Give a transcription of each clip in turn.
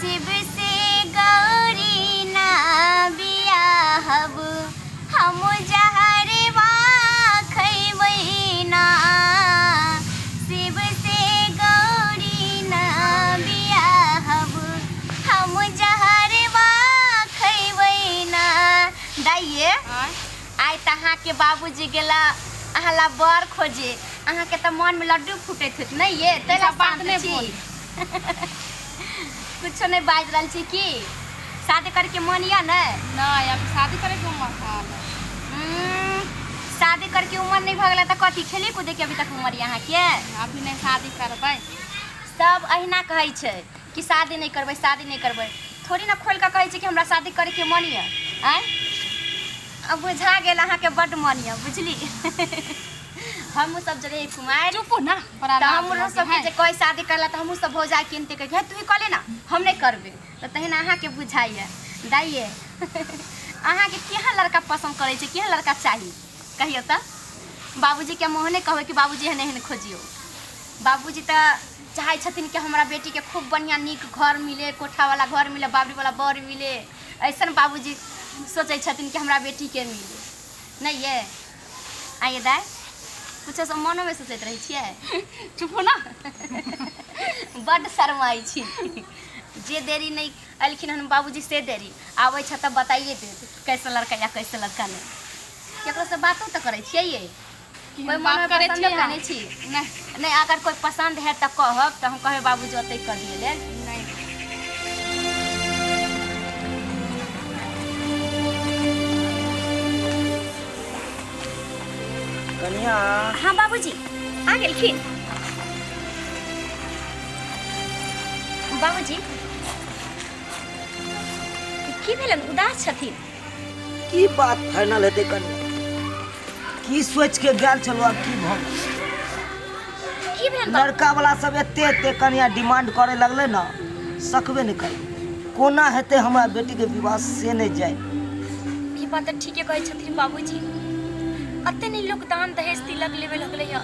शिव से गौरी ना बियाहब हम जहरवा खैबै ना शिव से गौरी ना बियाहब हम जहरवा खैबै ना। दाइये आइ तऽ अहाँके बाबूजी गेला अहाँ ला बर खोजे, अहाँके तऽ मनमे लड्डू फूटैत होत नहि ये, ताहि ला सब बात शान्त नहि छी। बोल। कुछो नहि बाजि रहल छी की? शादी करैके मन यऽ ने? नहीं, अभी शादी करे के उम्र कहाँ है? शादी करके उम्र नहीं भऽ गेलै तऽ कथी खेले कूदे के अभी तक उम्र यऽ अहाँके? अभी नहीं शादी करबै। सब अहिना कहै छै कि शादी नहि करबै, शादी नहि करबै। थोड़ी ने खोलि कऽ कहै छै कि हमरा शादी करैके मन यऽ। आँय, अब बुझा गेल अहाँके बड्ड मन यऽ, बुझली? हमहूँ सब जे रही कुमारि चुप ना, बड़ा तऽ लाज हमरो लगे सबके है। जे कहै शादी करला तऽ हमहूँ सब भौजाइ किनते कहै, हे तू ही कऽ ले ना, हम नहि करबै। तऽ तहिना अहाँके बुझाइए। दाइये, अहाँके केहन लड़का पसन्द करै छै, केहन लड़का चाही कहियौ तऽ? बाबूजीके हम ओहने कहबै कि बाबूजी एहन एहन खोजियौ। बाबूजी तऽ चाहै छथिन कि हमरा बेटीके खूब बढ़िआँ नीक घर मिले, कोठावला घर मिले, बाबरीवला बर मिले। ऐसन बाबूजी सोचै छथिन कि हमरा बेटीके मिले। नहि ये? आइए दाइ, कुछो सब मनोमे सोचैत रहै छियै? चुप हो ना। बड्ड शरमाइ छी। जे देरी नहि एलखिन हन बाबूजी से देरी आबै छै तऽ बताइए देत कैसे लड़का या कैसे लड़का नहि। केकरोसँ बातो तऽ करै छियै ये? कि कोइ हम बात मनमे करै पसन्दो छियै? करै छी? नहीं। नहि, अगर कोइ पसन्द है तऽ कहब तऽ हम कहबै बाबूजी ओतै कऽ दियै लेल। नहीं। कनिया। हाँ बाबूजी, आ गेलखिन। बाबूजी, की भेलन, उदास छथिन? की बात फाइनल हेतै कनिया? की सोच के गेल छलहुँ, आब की भऽ गेल? की भेल बाबू? लड़का वाला सब एते एते कनिया डिमांड करे लगले ने, सकबे नहि करै। कोना हेतै हमरा बेटी के विवाह से नहि जाय। ई बात तऽ ठीके कहै छथिन बाबूजी। अते नहि लोक दान दहेज तिलक लेबे लगलै हँ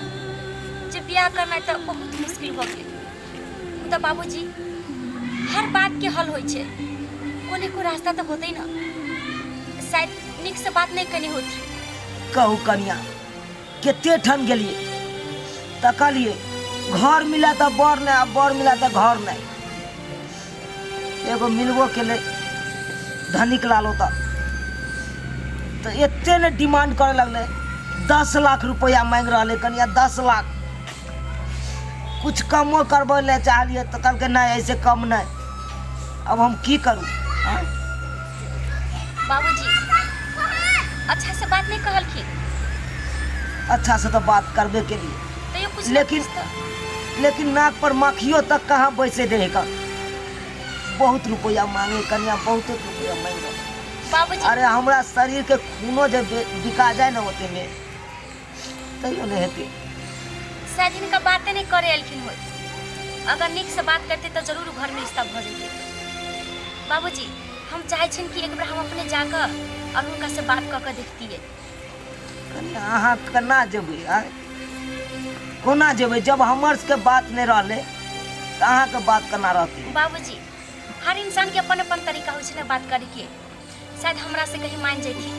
जे बियाह करनाइ तऽ बहुत मुश्किल भऽ गेलै। मुदा बाबूजी, हर बातके हल होइ छै, कोने को रास्ता तऽ होतै ने। शायद नीकसँ बात नहि कने होती। कहू कनिया, कते ठाम गेलियै, तकलियै, घर मिला तऽ बर नहि आ बर मिला तऽ घर नहि। एगो मिलबो केलै धनिक लाल, ओतऽ तऽ एते ने डिमांड करे लगलै, 10 लाख रुपैआ मांगि रहलै कनिया, 10 लाख। कुछ कमो करबै लए चाहलियै तऽ कहलकै नहि, ऐसे कम नहि। अब हम की करू आँय? बाबूजी, अच्छा से बात नहीं कहलखिन? अच्छा से तऽ बात करबे केलियै। तैयो कुछ ना लेकिन कुछ तऽ लेकिन नाक पर माखियो तक कहाँ बैसे दे का। बहुत रुपया मांगे कनिया, बहुत रुपया मांगे बाबूजी। अरे हमरा शरीर के खूनो जे बिका जाए ना ओते में तैयो नहीं हेतै। शायद हिनका बाते नहीं करे एलखिन होत। अगर नीक से बात करते तऽ जरूर घर में रिश्ता भऽ जेतै। बाबूजी, हम चाहै छियनि कि एक बेर हम अपने जाकऽ और हुनका से बात कऽ कऽ देखतियै। कनिया, अहाँ केना जेबै आँय? कोना जेबै जब हमर सबके बात नहि रहलै तऽ अहाँके बात केना रहतै? बाबूजी, हर इंसान के अपन अपन तरीका होइ छै ने बात करैके। शायद हमरा से कहीं मान जैथिन।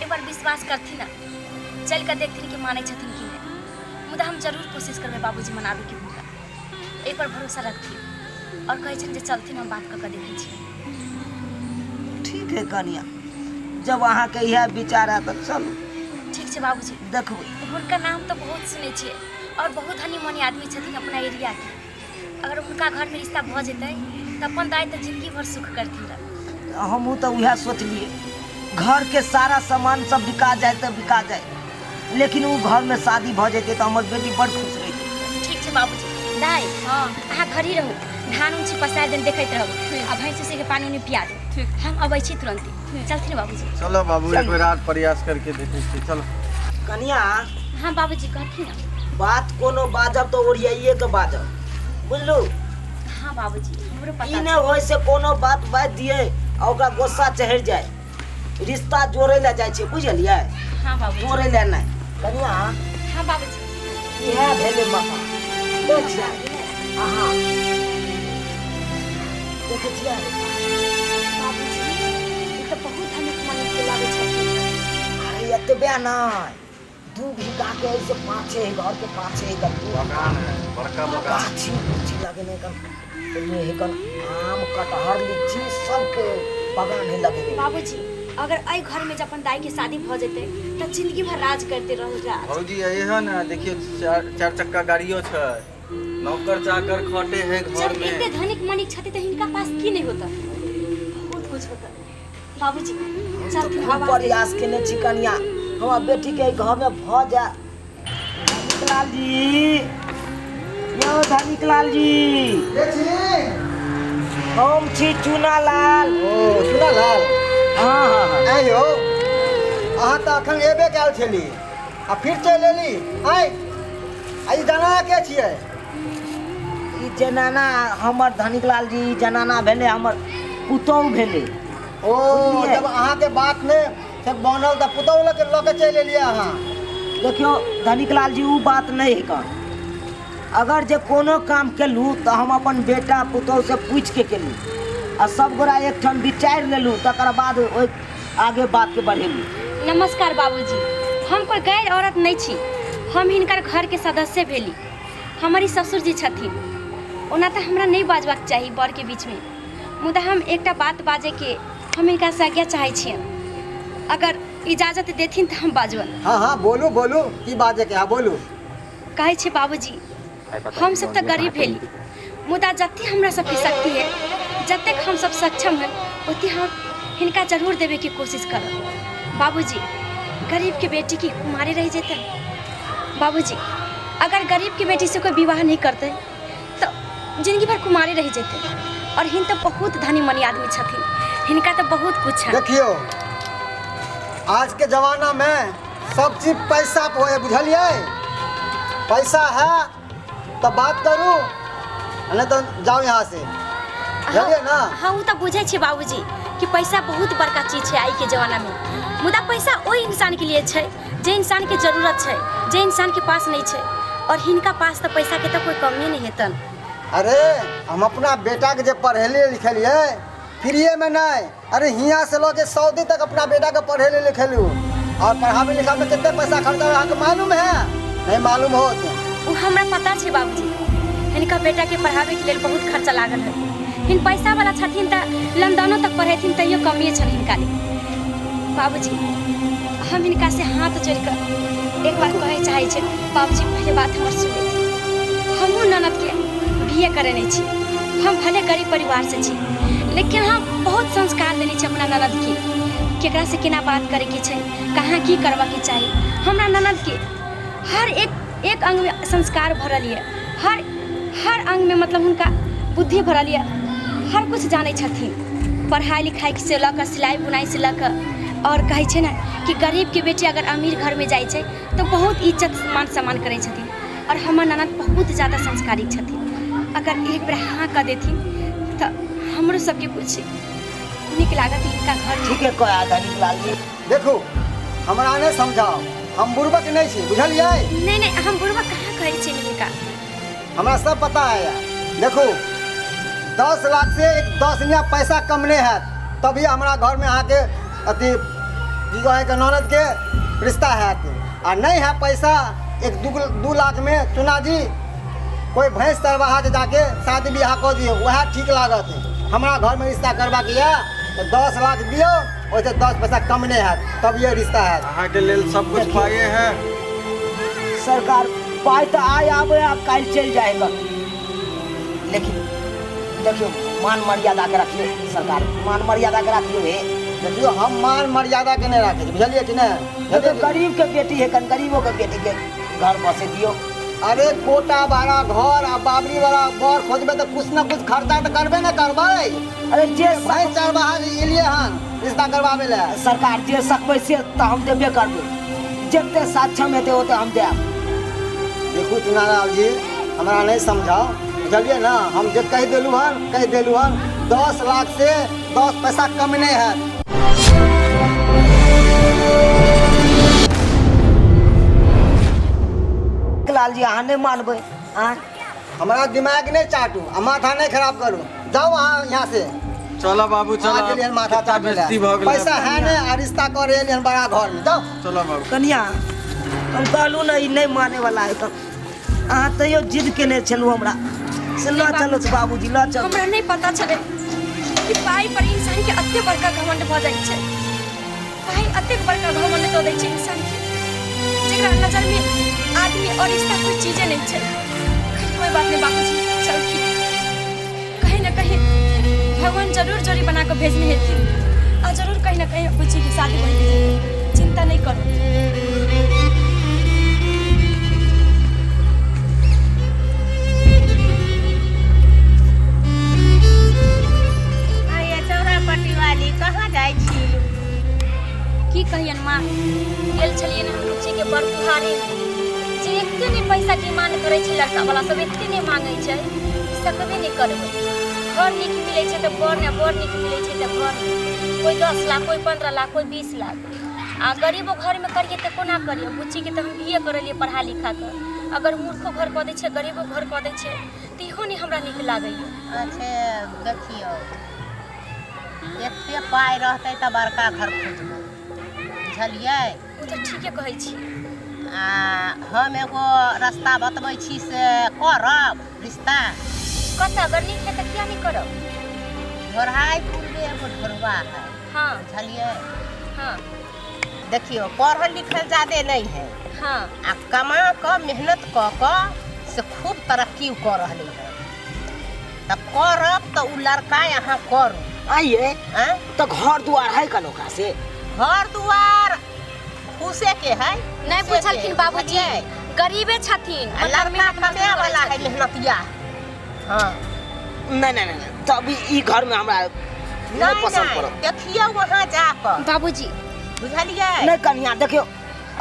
एक बार विश्वास करथिन ना, चल कऽ देखथिन कि मानै छथिन कि नहि। मुदा हम जरूर कोशिश करबै बाबूजी मनाबैके हुनका। एक बार भरोसा रखथिन और कहै छनि जे चलथिन, हम बात कऽ कऽ देखै छी। ठीक है कनिया, जब अहाँके इएह विचार है तऽ चलू। ठीक छै बाबूजी। देखबै। हुनकर नाम तऽ बहुत सुनै छियै और बहुत धनी मनी आदमी छथिन अपना एरियाके। अगर हुनका घरमे रिश्ता भऽ जेतै तऽ अपन दाइ तऽ जिंदगी भर सुख करथिन रह। हमहूँ तऽ उएह सोचलियै, घरके सारा सामान सब बिका जाए तऽ बिका जाए, लेकिन ओ घरमे शादी भऽ जेतै तऽ हमर बेटी बड़ खुश रहितै। ठीक छै बाबूजी। दाइ। हाँ। अहाँ घर ही रहू, धान उन छी पसारि देन, देखैत रहू आ भैंस उसी के पानी उनी पिया दू। ठीक। हम अबै छी तुरन्ते। चलथिन बाबूजी। चलो बाबू, एक बेर आर प्रयास करके देखै छियै, चलो। कनिया। हाँ बाबूजी, कहथिन ना। बात कोनो बाजब तऽ ओरियाइए के बाजब, बुझलू? हाँ बाबूजी, हमरो पता ई छै। नहि होय से कोनो बात बाजि दियै आ ओकरा गुस्सा चढ़ि जाय। रिश्ता जोड़ै लए जाइ छै, बुझलियै? हाँ बाबूजी। तोड़ै लए नहि। कनिया। हाँ बाबूजी। इएह भेलै मकान, ठीक छै अहाँ? देखै छियै। बाबूजी, ई तऽ बहुत धनिक मनिक के लागै छथिन। अरे एतबे नहि, 2 बीघा के ऐसे पाछे है, घर के पाछे है कन 2 बीघा। बगान है, बड़का बगान। गाछी उछी लगेने कन, ओहिमे है कन आम कटहर लीची सबके बगान है लगेने। बाबूजी, अगर एहि घर में जब अपन दाई के शादी भऽ जेतै तऽ जिंदगी भर राज करते रह राज। भौजी ये है ना, देखियो चार चक्का गाड़ियो छै, नौकर चाकर खटे है घर जब में। एते धनिक मनिक छथि तऽ हिनका पास की नहीं होता, बहुत कुछ होता। बाबूजी चलथिन, खूब आवाज प्रयास केने छी कनिया, हमरा बेटी के घर में भऽ जाए। धनिक लाल जी, यौ धनिक लाल जी। के छी? हम छी चूना लाल। ओ चूना लाल। हाँ हाँ हाँ। आँय यौ, अहाँ तऽ अखन एबे कयल छली आ फिर चलि एली। आँय, आ ई जनाना के छियै? ई जनाना हमर धनिक लाल जी, ई जनाना भेलै हमर पुतहु भेलै। ओ बुझलियै? जब अहाँके बात नहि से बनल तऽ पुतहु लऽ के चलि एलियै अहाँ। देखियौ धनिक लाल जी, ओ बात नहि है कन। अगर जे कोनो काम केलहुँ तऽ हम अपन बेटा पुतहुसँ पूछिके केलहुँ आ सब गोरा एकठाम विचारि लेलहुँ, तकर बाद ओहि आगे बातके बढ़ेलहुँ। नमस्कार बाबूजी, हम कोई गैर औरत नहीं छी, हम हिनकर घर के सदस्य भेली। हमर ई ससुर जी छथिन। ओना तऽ हमरा नहीं बाजबाक चाही बड़ के बीच में, मुदा हम एकटा बात बाजे के हम हिनका से आज्ञा चाहै छियनि। अगर इजाजत देथिन तऽ हम बाजबनि। हाँ हाँ बोलू बोलू, की बाजे के? हाँ बोलू। कहै छै बाबूजी, हम सब तऽ गरीब भेली, मुदा जते हमरा सबके शक्ति है, जतेक हम सब सक्षम है, ओते हम हिनका जरूर देवे के कोशिश करब। बाबूजी, गरीब के बेटी की कुमारे रह जेतै? बाबूजी, अगर गरीब के बेटी से कोई विवाह नहीं करतै तऽ जिंदगी भर कुमारे रह जेतै। और हिन तऽ बहुत धनी मनी आदमी छथिन, हिनका तऽ बहुत कुछ है। देखियो, आज के जमाना में सब चीज पैसा पर होए, बुझलियै? पैसा है तो बात करू, नहीं तो जाओ यहाँ से, बुझलियै ना? हाँ, वो तो बुझै छी बाबूजी कि पैसा बहुत बड़का चीज छै आइ के जमाना में, मुदा पैसा ओहि इंसान के लिए छै जे इंसान के जरूरत छै, जे इंसान के पास नहीं छै। और हिनका पास तऽ पैसा के तऽ कोई कमी नहीं हेतन। अरे हम अपना बेटा के जे पढ़ेलियै लिखेलियै फ्रीए में नहीं, अरे हियाँ से लऽ के सऊदी तक अपना बेटा के पढ़ेले लिखेलू, और पढ़ावे लिखावे में कितने पैसा खर्चा हुआ अहाँके मालूम है? नहीं मालूम हो तो वो हमरा पता छै बाबूजी, हिनका बेटा के पढ़ावे के लेल बहुत खर्चा लागल है। हिन पैसा वाला छथिन तऽ लंदनो तक पढ़ेथिन तैयो कमिए छल हिनका लेल। बाबूजी, हम हिनका से हाथ जोड़ कऽ एक बार कहै चाहै छी, बाबूजी पहले बात हमर सुनैथिन। हमहूँ ननद के बी ए करेने छी, हम भले गरीब परिवार से छी, लेकिन हम बहुत संस्कार देने छी अपना ननद के, केकरा से केना बात करे के छै, कहाँ की करबा के चाही। हमरा ननद के हर एक एक अंग में संस्कार भरल ये, हर हर अंग में मतलब हुनका बुद्धि भरल ये, हर कुछ जानै छथिन। पढ़ाई लिखाई से लऽ कऽ सिलाई बुनाई से लऽ कऽ। और कहै छै ने कि गरीब के बेटी अगर अमीर घर में जाइ छै तऽ बहुत इज्जत मान सम्मान करै छथिन। और हमर ननद बहुत ज़्यादा संस्कारिक छथिन, अगर एक बेर हाँ कऽ देथिन तऽ हमरो सबके कुछ नीक लागत हिनका घर में। ठीके कह धनिक लाल जी। देखू, हमरा नहीं समझाओ, हम बुड़बक नहीं छी, बुझलियै? नहीं नहीं, हम बुड़बक कहाँ कहै छी हिनका, हमरा सब पता है यार। देखू, 10 लाख से एक 10 रुपया पैसा कम नहीं है तभी हमरा घर में अहाँके अथी की कहै के ननद के रिश्ता हैत, आ नहीं है पैसा एक 2 लाख में चुना जी कोई भैंस चरवाहा जे जाके शादी बियाह कऽ दियौ, वएह ठीक लागत। हमरा घर में रिश्ता करबाक यऽ तऽ 10 लाख दियौ, ओहिसँ 10 पैसा कम नहीं हैत तब ये रिश्ता हैत। अहाँके लेल सब कुछ पाए है सरकार, पाइ तऽ आइ आबे आ काल्हि चलि जाएगा, लेकिन देखियौ मान मर्यादा के रखियौ सरकार, मान मर्यादा के रखियौ हे। देखियौ, हम मान मर्यादा के नहीं राखै छी, बुझलियै कि नहि? देखियौ, गरीब के बेटी है कन, गरीबो के बेटी के घर बसे दियौ। अरे कोटा वाला घर आ बाबरी वाला बर खोजबै तऽ कुछ न कुछ खर्चा तऽ करबे ने करबै। अरे जे भैंस चरवाहा जे एलियै हन रिश्ता करबाबै लए। सरकार जे सकबै से तऽ हम देबे करबै, जते सक्षम हेतै ओते हम देब। देखू चुनालाल जी, हमरा नहीं समझाओ, बुझलियै ना? हम जे कहि देलहुँ हन कहि देलहुँ हन, 10 लाख से 10 पैसा कम नहीं हैत। लाल जी अहाँ नहीं मानबै? आँय, हमरा दिमाग नहीं चाटू आ माथा नहीं खराब करू, जाओ अहाँ यहाँ से। चलो बाबू चलो। आ गेलियन माथा कितना चाटे लए। बेइज्जती भऽ गेलै। पैसा है ने आ रिश्ता करे एलियन बड़ा घर में, जाओ। चलो बाबू। कनिया, हम कहलहुँ ने ई नहि माने वाला है, तऽ अहाँ तैयो जिद केने छलहुँ हमरा से लऽ चलो बाबूजी, लऽ चलो। हमरा नहि पता छलै कि पाइ पर इंसान के एते बड़का घमंड भऽ जाइ छै। पाइ एतेक बड़का घमंड दऽ दै छै इंसान के, जेकरा नजर में आदमी और रिश्ता कोई चीजे नहीं छै। खैर कोई बात नहीं बाबूजी, चलखिन। कहीं ना कहीं भगवान जरूर जोड़ी बना कऽ भेजने हेथिन आ जरूर कहीं ना कहीं बुच्ची के शादी भऽ जेतै। चिंता नहीं करू। आइए चौरापट्टी वाली, कहाँ जाइ छी? की कहियन माँ, गेल छलियै हम बुच्ची के बड़ कुहारी जे एते नहि पैसा डिमांड करै छै लड़का वाला सब, एते नहि मांगै छै, सकबे नहि करबै। घर नीक मिलै छै तऽ बड़ नहि, बड़ नीक मिलै छै तऽ घर नहि। कोइ 10 लाख, कोइ 15 लाख, कोइ 20 लाख। आ गरीबो घरमे करियै तऽ कोना करियै? बुच्चीके तऽ हम बिये करेलियै पढ़ा लिखा कऽ। अगर मूर्खो घर कऽ दै छै, गरीबो घर कऽ दै छै, तऽ इहो नहि हमरा नीक लागैए। अच्छा देखियौ, एते पाइ रहतै तऽ बड़का घर खोजबै, बुझलियै? ओ तऽ ठीके कहै छी। आ हम एगो रास्ता बतबै छी, से करब रिश्ता? कतऽ? अगर नीक है तऽ किया नहि करब? ढोरहाइपुरमे एगो ढोरवा है। हाँ। बुझलियै? हाँ। देखियौ, पढ़ल लिखल जादे नहीं है। हाँ। आ कमा कऽ मेहनत कऽ कऽ से खूब तरक्की कऽ रहलै है, तऽ करब तऽ ओ लड़का अहाँ करू। आइए। आँय? तऽ घर दुआर है कन ओकरा से? घर दुआर फूसे के है। नहि फूसे के, पुछलखिन बाबूजी। बुझलियै? गरीबे छथिन। आ मतलब लड़का मेहनत मजदूरी कमाए वाला करै है, छथिन। मेहनतिया। हाँ। नहि नहि नहि, तऽ अभी ई घरमे हमरा नहि नहीं पसंद नहीं पड़त। देखियौ वहाँ जाकऽ। बाबूजी। बुझलियै? नहि कनिया, देखियौ,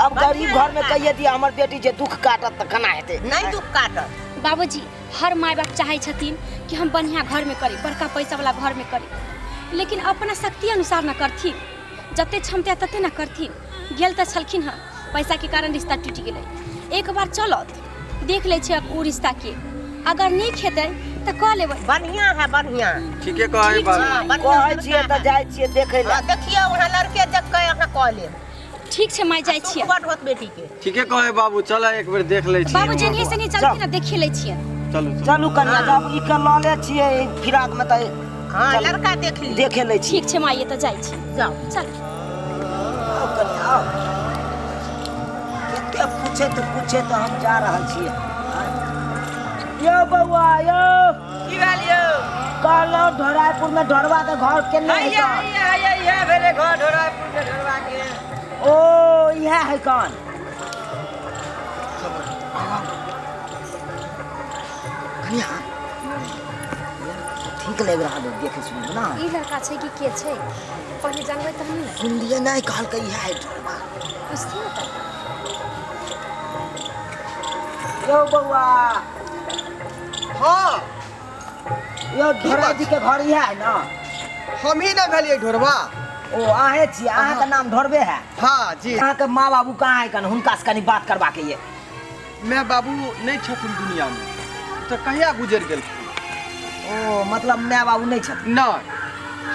अब बढ़िआँ गरीब घरमे लड़का। कहिए दिअ हमर बेटी जे दुख काटत तऽ केना हेतै? नहीं दुख काटत। बाबूजी, हर माय बाप चाहै छथिन कि हम बढ़िआँ घरमे करी, बड़का पैसा वाला घरमे करी, लेकिन अपना शक्ति अनुसार न करथिन। जते क्षमता तते न करथिन। गेल तऽ छलखिन हँ, पैसाके कारण रिश्ता टूटि गेलै। एक बार चलत, देख लै छियै उ रिश्ताके, अगर नीक हेतै तऽ कऽ लेबै। बढ़िया है, बढ़िया। ठीके कहै ठीक बाबू। छै। हाँ, बढ़िया। कहै छियै तऽ जाइ छियै देखै लए। हाँ, देखियौ वहाँ लड़के देख कऽ अहाँ कऽ लेब। ठीक छै माय, जाइ सुख छियै। बड होत बेटी के। ठीके कहै बाबू, चल एक बेर देख लै छी। बाबूजी, एनहि से नहीं चलथिन ने, देखिए लै छियै। चलू चलू। चलू कनिया, जब ई के लऽ ले छियै फिराक मे तऽ हाँ। चलू। लड़का देख ली। देखे लै छी। ठीक छै माय, तऽ जाइ छी। जाओ। चल। आउ कनिया, आउ। कते पूछे तऽ पूछे तऽ हम जा रहल छियै। यौ बौआ, यौ। की भेल यौ? कहलहुँ ढोरायपुर मे ढोरवा के घर केने है? हैया। कौन? हैया हैया, इएह भेलै घर ढोरापुर के ढोरबा के। ओ, इएह है कौन? कनिया, ठीक लागि रहल है देखे सुनू ना। ई लड़का छै कि के छै, पहिले जानबै तहन ने। सुनलियै नहि, कहलकै इएह है ढोरवा। पुछथिन ने तऽ। यौ बौआ। हाँ। यौ, ढोरा जी के घर इएह है ना? हम ही ना भेलियै ढोरबा। ओ, अहें छियै? अहाँके नाम ढोरबे है? हाँ जी। अहाँके माँ बाबू कहाँ है कन? हुनका से कनी बात करबाके ये। माय बाबू नहि छथिन दुनियामे, तऽ कहिया गुजरि गेलखिन। ओ, मतलब माय बाबू नहि छथिन? नहि,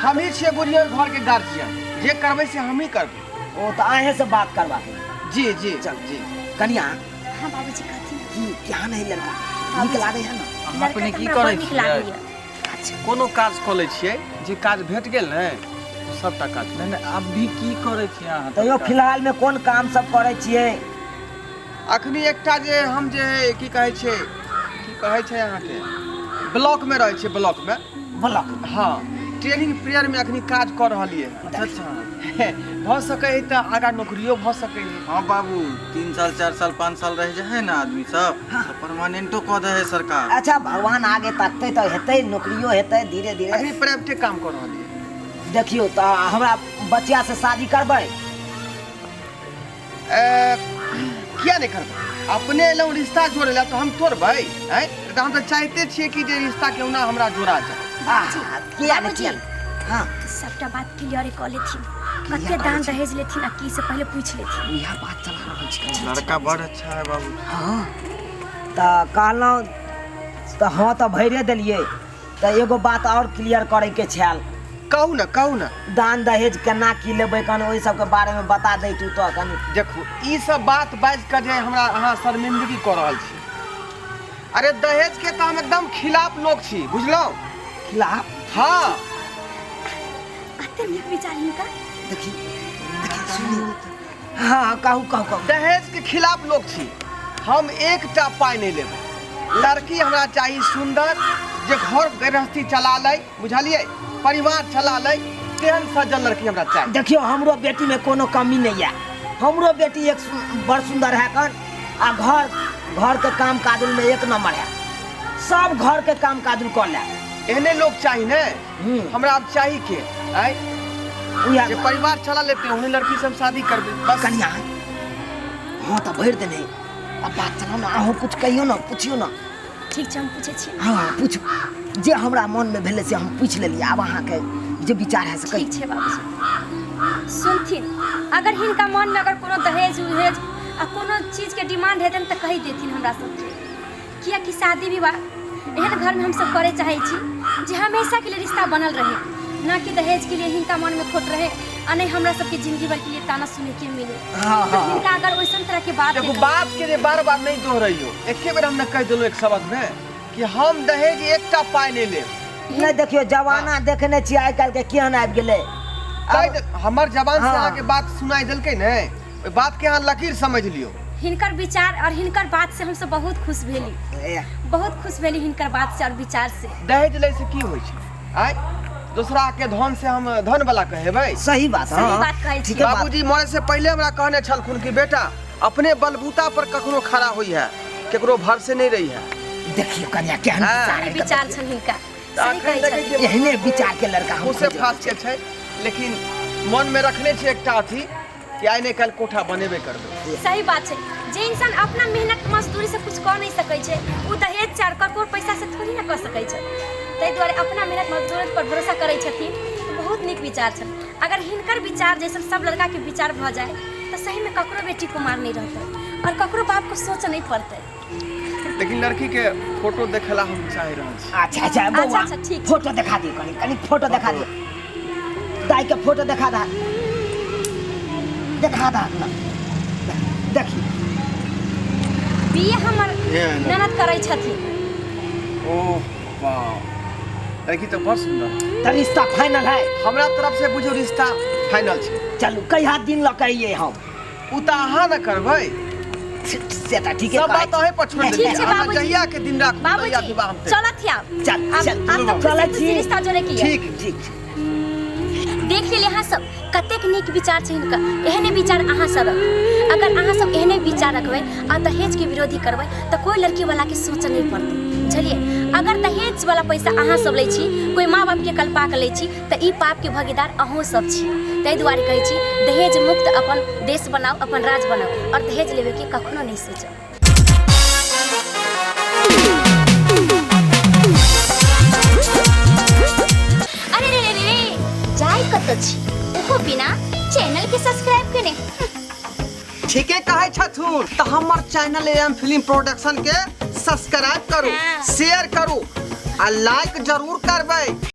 हमही छियै बुझियौ घरके गार्जियन, जे करबै से हमही करबै। ओ, तऽ अहें से बात करबाके ये। जी जी। चल। जी। कनिया। हाँ बाबूजी, कहथिन। की केहन है लड़का? नीक लागै है ना? अहाँ लड़का अपने तऽ की हमरा करै बड़ नीक छियै? लागैए। कोनो काज कऽ लै छियै, जे काज भेट गेल ने ओ सबटा काज। नहि नहि, अभी की करै छियै अहाँ? तैयो फिलहाल में कोन काम सब करै छियै? अखनी एकटा जे हम जे की कहै छै, की कहै छै अहाँके, ब्लॉकमे रहै छियै, ब्लॉकमे। ब्लॉक? हाँ, ट्रेनिंग पीरियडमे अखनी काज कऽ रहलियै। अच्छा अच्छा। भऽ सकै है तऽ आगाँ नौकरियो भऽ सकै है। हाँ बाबू, 3 साल 4 साल 5 साल रहि जाइ है ने आदमी सब, तऽ परमानेंटो कऽ दै है सरकार। अच्छा, भगवान आगे तकतै तऽ हेतै, नौकरियो हेतै धीरे धीरे। अखनी प्राइवेटे काम कऽ रहलियै। देखियौ, तऽ हमरा बचिया से शादी करबै? ए, किया नहि करबै? अपने एलहुँ रिश्ता जोड़ै लए तऽ हम तोड़बै? आँय, तऽ हम तऽ चाहिते छियै कि जे रिश्ता केहुना हमरा जोड़ा जाय। आहा, किया नहि, किया नहि। हाँ। सबटा बात क्लियर कऽ लेथिन। Clear कते कऽ दान लेथिन। दहेज लेथिन आ की, से पहिले पूछि लेथिन। इएह बात चला रहल छी। लड़का बड़ अच्छा है बाबू। हाँ, तऽ कहलहुँ तऽ हाँ तऽ भरिए देलियै। तऽ एगो बात और क्लियर करे के छल। कहू ना, कहू ना। दान दहेज केना की लेबै, कनि ओहि सबके बारे में बता दैतू तऽ कनि। देखू, ई सब बात बाजि कऽ जे हमरा अहाँ शर्मिंदगी कऽ रहल छी। अरे दहेज के तऽ हम एकदम खिलाफ लोक छी, बुझलहुँ? खिलाफ? हाँ। कते नीक विचार हिनका। देखी देखी सुनी। हाँ कहू कहू कहू। दहेज के खिलाफ लोक छी हम, एकटा पाइ नहि लेबै। लड़की हमरा चाही सुंदर, जे घर गृहस्थी चला लै, बुझलियै, परिवार चला लै, तेहन सज्जन लड़की हमरा चाही। देखियौ, हमरो बेटी में कोनो कमी नहीं है। हमरो बेटी एक बड़ सुंदर है कन, आ घर घर के काम काज में एक नंबर है, सब घर के काम काज कर ले। एहने लोग चाही ने हमरा। आब चाही के आय उएह जे परिवार चला लेते, ओहने लड़की से हम शादी करबै बस। कनिया, हाँ तऽ भरि देने, अब बात चलाउ ने, अहूँ कुछ कहियौ ने, पुछियौ ने। ठीक छै, हम पूछै छी। हाँ पूछू, जे हमरा मनमे भेलै से हम पूछि लेलियै, आब अहाँके जे विचार है से कहियौ। ठीक छै बाबूजी, सुनथिन, अगर हिनका मनमे अगर कोनो दहेज उहेज आ कोनो चीजके डिमांड हेतनि तऽ कहि देथिन हमरा सबके, कियाकि शादी विवाह एहन घरमे हमसब करै चाहै छी जे हमेशाके लिए रिश्ता बनल रहे, ना कि दहेजके लिए हिनका मनमे खोट रहे आ नहि हमरा सबके जिंदगी भरके लिए ताना सुनैके मिले। हाँ, तऽ हाँ। हिनका अगर ओइसन तरहके बात देखू, हेतनि। बात के जे बार बार नहीं दोहरैयो, एके बेर हम ने कहि देलहुँ एक शब्द में कि हम दहेज एकटा पाइ नहि लेब। नहि देखियौ, जमाना देखने छियै आइ काल्हिके केहन आबि गेलै। कहि दे, हमर जबान से हाँ। अहाँके बात सुनाई देलकै ने, ओहि बात के अहाँ लकीर समझ लियौ। हिनकर विचार और हिनकर बात से हमसब बहुत खुश भेली, ए, बहुत खुश भेली हिनकर बात से और विचार से। दहेज लै से की होइ छै? आँय, दोसरा के धन से हम धन वाला कहेबै? सही बात। सही हाँ। बात कहै छी। ठीके बात। बाबूजी मरे से पहले हमरा कहने छलखुन कि बेटा, अपने बलबूता पर कखनो खड़ा हुई है, केकरो भरसे नहीं रही है। देखियौ कनिया, केहन हाँ। विचार सही है। विचार छनि हिनका, तऽ सही अखन कहै देखै छथिन। छियै एहने विचार के लड़का हम मुँह से खोजै। फाँस के छै, लेकिन मन में रखने छै एकटा अथी कि आइ नहि काल्हि कोठा बनेबे करबै। सही बात छै, जे इंसान अपना मेहनत मजदूरी से कुछ कऽ नहि सकै छै, ओ दहेज चार करोड़ पैसा से थोड़ी ना कऽ सकै छै। ताहि दुआरे अपना मेहनत मजदूरी पर भरोसा करै छथिन तऽ बहुत नीक विचार छनि। अगर हिनकर विचार जैसन सब लड़काके विचार भऽ जाय तऽ सहीमे ककरो बेटी कुमार नहि रहतै और ककरो बापके सोच नहि पड़तै। लेकिन लड़की के फोटो देखेला हम चाहि रहल छी। अच्छा अच्छा बौआ। अच्छा, ठीक। फोटो देखा दियौ, कनि कनि फोटो देखा दियौ दाई के, फोटो देखा दा, देखा दा ना, देखी। बिये हमर ये ना। ननद करै छथिन। ओह वाह, लड़की तऽ बड़ सुंदर। तऽ रिश्ता फाइनल है। हमरा तरफ से बुझू रिश्ता फाइनल छै। चलू, कहिया दिन लऽ के अइयै हम? उ तऽ अहाँ ने करबै। से तऽ ठीके सब कहै बात अहीं पर छोड़ि ठीक देलियै। छै अहाँ बाबूजी। जहिया के दिन राखू तहिया बाबूजी, विवाह हम तय चलत आब। चल, आब चल, आब तऽ चलै खुशी छी। खुशी रिश्ता जोड़े के ये। ठीक। ठीक छै। देख लेलियै अहाँ सब, कतेक नीक विचार छै हिनका। एहने विचार अहाँ सब रखू। अगर अहाँ सब एहने विचार रखबै आ दहेजके विरोधी करबै तऽ कोइ लड़की वालाके सोच नहि पड़तै, बुझलियै? अगर दहेज वाला पैसा अहाँ सब लै छी, कोइ माँ बापके कल्पा के लै छी, तऽ ई पापके भागीदार अहूँ सब छी। ताहि दुआरे कहै छी, दहेज मुक्त अपन देश बनाउ, अपन राज्य बनाउ और दहेज लेबेके कखनो नहि सोचब। अरे रे रे रे, जाय कतऽ छी ओहो बिना चैनल के सब्सक्राइब केने? ठीके कहै छथुन। तऽ हमर चैनल एम फिल्म प्रोडक्शन के सब्सक्राइब करू, हाँ। शेयर करू आ लाइक जरूर करबै।